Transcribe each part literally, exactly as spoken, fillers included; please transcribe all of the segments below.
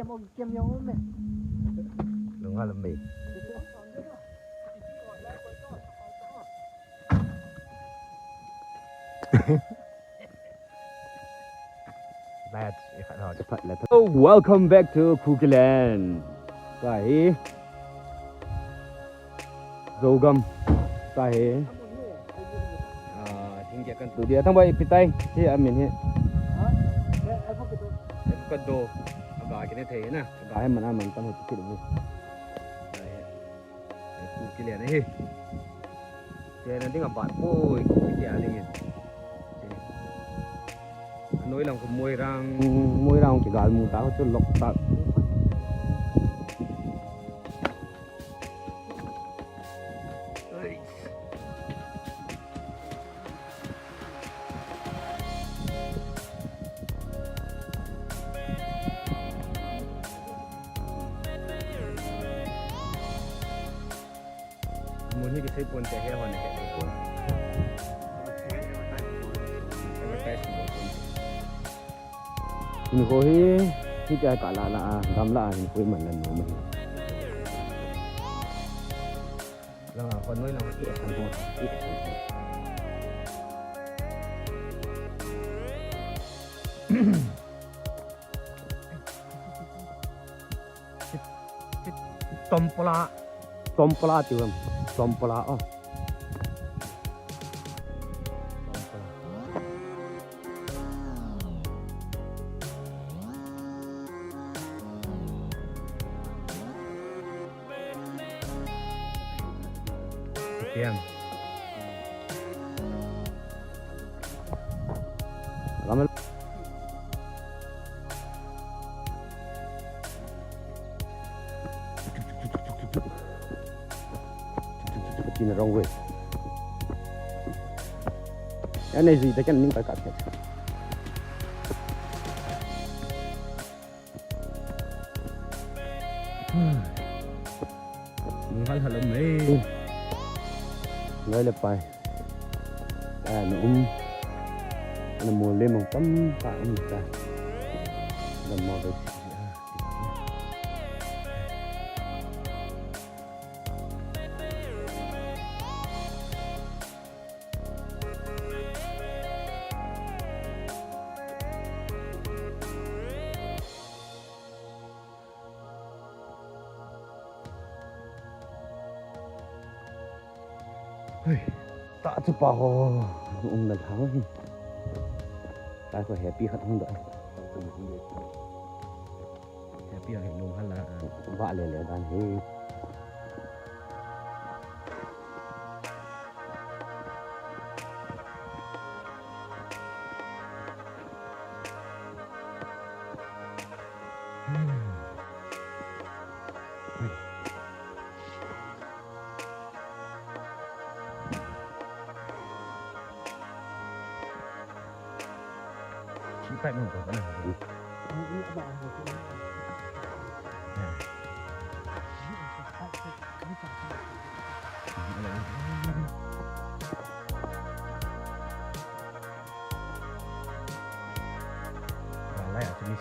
Mo kem jong um e. Lunghang lam mei. Let's, let's. Oh, welcome back to Kukiland. Tua hi Zogam. Tua hi. Ah, thingkeh kan tu dia. Thangbai, ipi tai. Hi amin hi. Ha? Eh, avocado. Avocado. Aga kine thei na. Aga hi mana man tam hi kit bu. Tua hi. Kukiland ahi. Chena ding abat poi, Kuki tia ding in. Anoi lang khu Moirang, Moirang kigal mu ta, chu lok ta. Mun hi kisei pon te he hon he pon. Advertise pon. Hinkho hi, hitia kah lah lah a, gamlah a hinkho iman la nom ahi. Langa khonoi lang i asan ho, i asan ho. Tompla. Tompla tiu ham. Tompla, oh. Tiang. Lam. Tina rong ve. Anei ji ta kan ning kai ka phet. Lunghang hal um e. Loi le pai. Ana um. Ana mol le mang tam tah um ta. Ana mol le. Hei, ta chu pa ho, um na thang hi. Ta ko happy khat hung da. Happy a hi lung hala. Ba le le dan hi.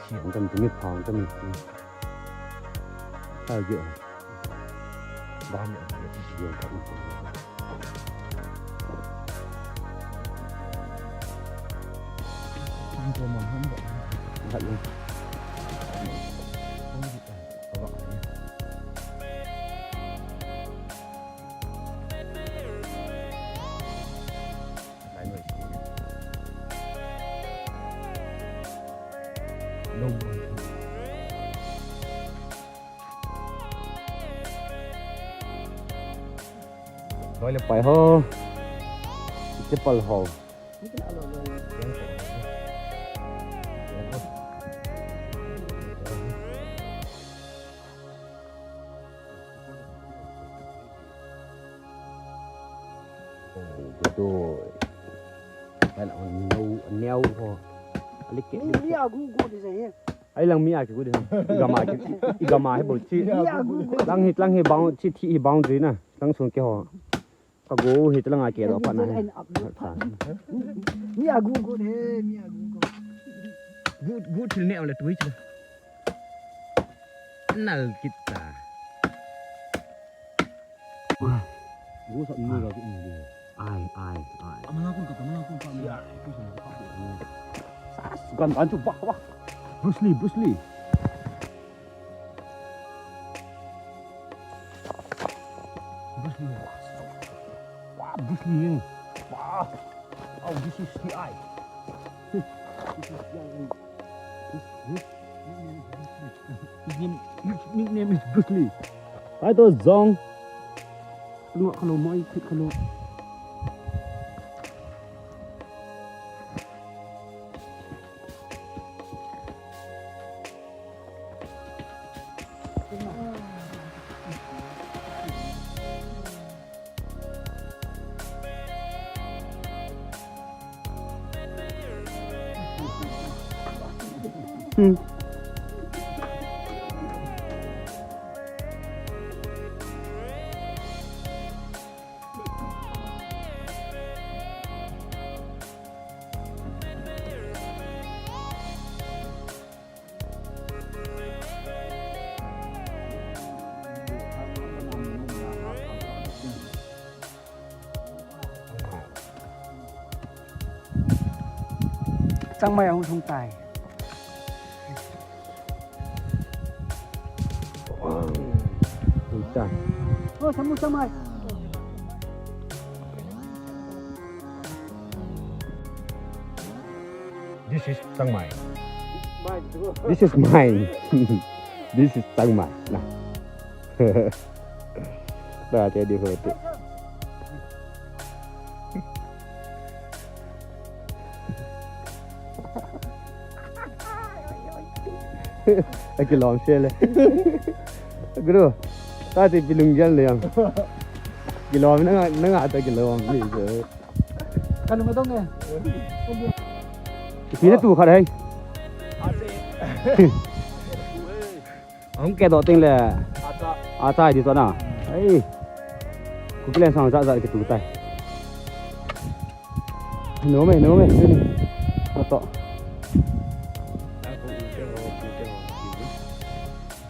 Ang dami dami pang dami. Tayo. Dami ang dami. Ang tumang hamba. Lahat lang. Loi le pai ho. Chapal ho. Doi. Kana neo, neo ho. Ali ke. Mi, mi agu gu di sa he. Ai lang mi a kigu di. Igama ki, igama he bol chi. Mi agu gu. Lang hi, lang hi bound, chi thi hi boundary na. Lang sung ke ho. Ka gu hi lang a ke do pa na he. Mi agu gu di he, mi agu gu. Gu, gu thil neo le tui chi. Nal kita. Ai, ai, ai. Gan, gan, bah, bah. Bruce Lee, Bruce Lee. Bruce Lee. Wow, Bruce Lee, eh. Wow. Oh, this is C I. This is C I. This, this. His name, his nickname is Bruce Lee. Hai to zong. Nuh kha lou, moi thit kha lou. Changmai ahung lhung tai. Wow. Ui ta. Oh, samu changmai. This is changmai. This is mine. This is changmai. Nah. Dah, jadi ho tu. Akilom se le. Guru, tati pilung jan le yang. Kilom na nga, na nga ta kilom ni se. Kanu ma dong e. Pi na tu khat hai. Ahung ke doh teng le. Acha. Acha di to na. Ei. Kukilen sang ja ja kitu tai. No me, no me, no me. Ato.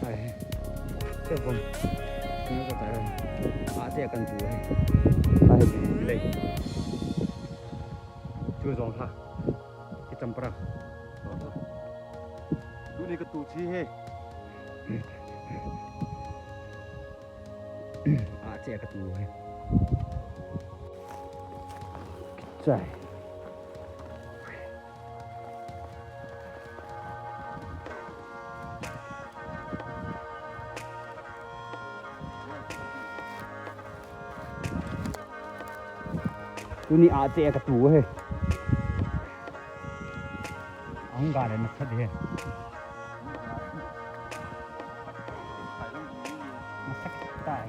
Ai. Te bom. Ni ko tai. Acha kan tu hai. Ai. Lei. Chu jong ha. Kicham para. Tuni katu chi he. Acha katu he. Chai. Tuni acha katu he. Ahung ga le na khat he. Na khat tai.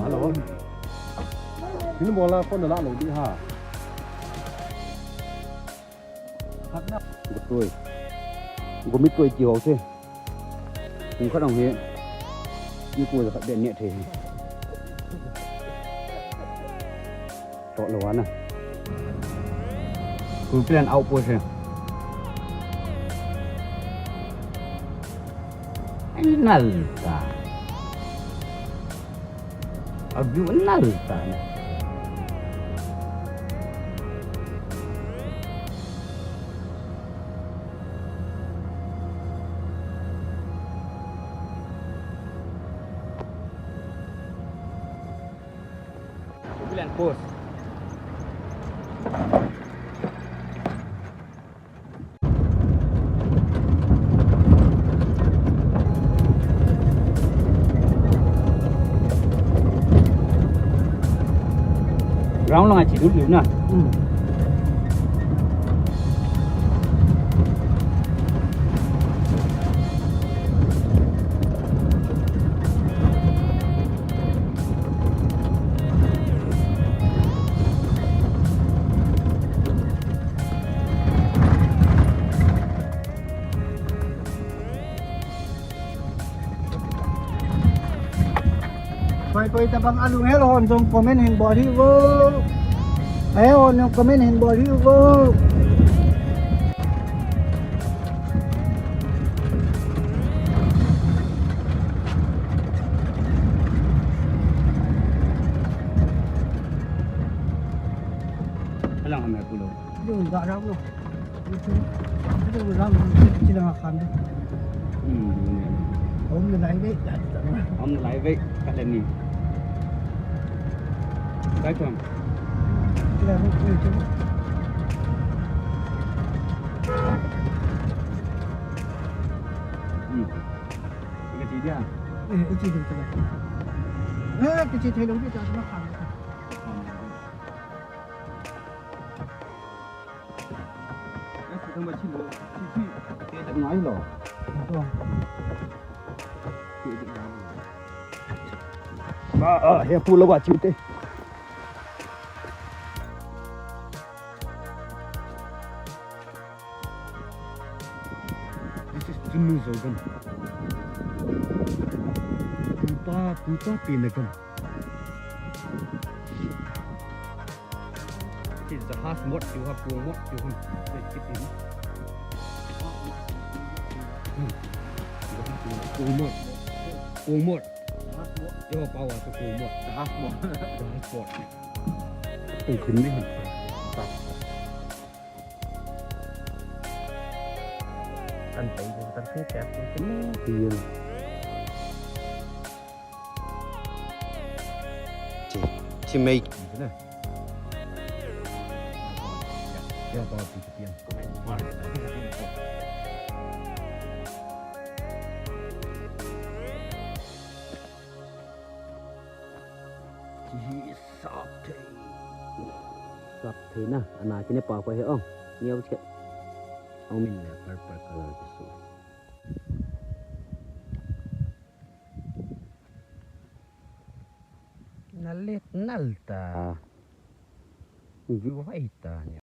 Hello. Ini bola phone la lo di ha. Gutoi. Gumit koi ki ho se. Kum khat ang he. Ni ko khat be ne the. To lo wa na. Ku plan out po se. Nalta. Abu nalta. Bilan pos. Ground lang a chi dul na. Hmm. Koi tabang alunghel hon jong comment hin bol hih uvo. Ahel hon jong comment hin bol hih uvo. Alang ham he pulo. Yung garang no. Ito, ito lang, ito lang ang kami. Hmm. Om na lai ve. Om na lai ve. Kala ni. Kai tuan. Ito lang, ito lang. Hmm. Ika chi dia. Eh, ito lang, ito lang. Eh, ito lang, ito lang. Ah, ah, he pulo ba chute. This is Chunnu Zogan. Pupa, pupa pina gam. This is the house mode, you have to mode, you have to keep in. Hmm. Kong mot. Kong mot. Yo, power to kong mot. The house mode. The house mode. Kong khin ni. Tan pai, tan pai, tan pai. Ti, ti mai. Sap thei. Sap thei na, ana kine pa ko he ong. Niau che. Ong min le purple color ke su. Nalet nalta. View hai ta ni.